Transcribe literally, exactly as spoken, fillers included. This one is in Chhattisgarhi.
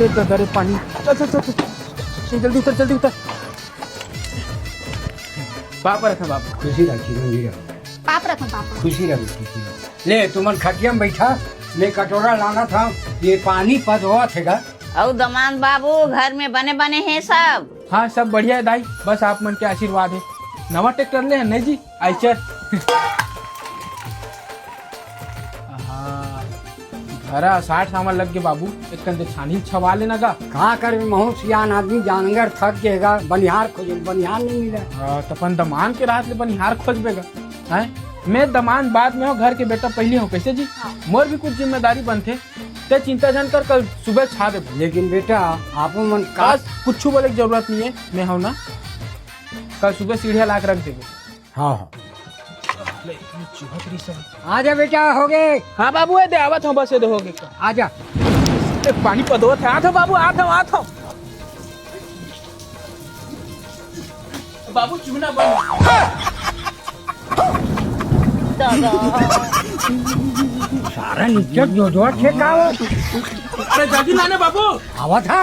ए, दादा रे, पानी। चल, चल, चल, चल। चल, जल्दी उतर, जल्दी उतर। पाप रखा बाबू। खुशी रखी, रंगी रहो। पाप रखा बाबू। खुशी रहो, खुशी रहो। ले, तुमन खटिया में बैठा, मैं कटोरा लाना था, ये पानी पदवा थे गा। अउ दमांद बाबू, घर में बने बने हैं सब? हाँ, सब बढ़िया है दाई, बस आप मन के आशीर्वाद है। नवा ट्रैक्टर ले हैं, नहीं जी? आइचर। हाँ, घरा साठ सामान लग गे बाबू, एक कंदे छानी छवा लेना गा। का करबे, महू सियान आदमी, जानवर थक गेगा, बनिहार खोजे, बनिहार नहीं मिले। हाँ, त अपन दमांद के राहत ले बनिहार खोजबे गा, हैं? मैं दमांद बाद में हो, घर के बेटा पहले हो, कैसे जी? हाँ। मोर भी कुछ जिम्मेदारी बनथे, ते चिंता झन कर, कल सुबह छा देबो। लेकिन बेटा, आप मन का बस, कुछ बोले के जरूरत नहीं है, मैं हूं ना, कल सुबह सीढ़िया ला के रख देबो। हाँ, हाँ। ले, ये चूहा तेरी सब। आजा बेटा, हो गे। हाँ बाबू, ये दे, आवत हूँ, बस ये दे, हो गे। आजा। ए, पानी पदोत है, आत हूँ बाबू, आत हूँ, आत हूँ। बाबू, चूना बन। सारा नीचे जो जो छे का हो। अरे, जल्दी लाने बाबू। आवत हा।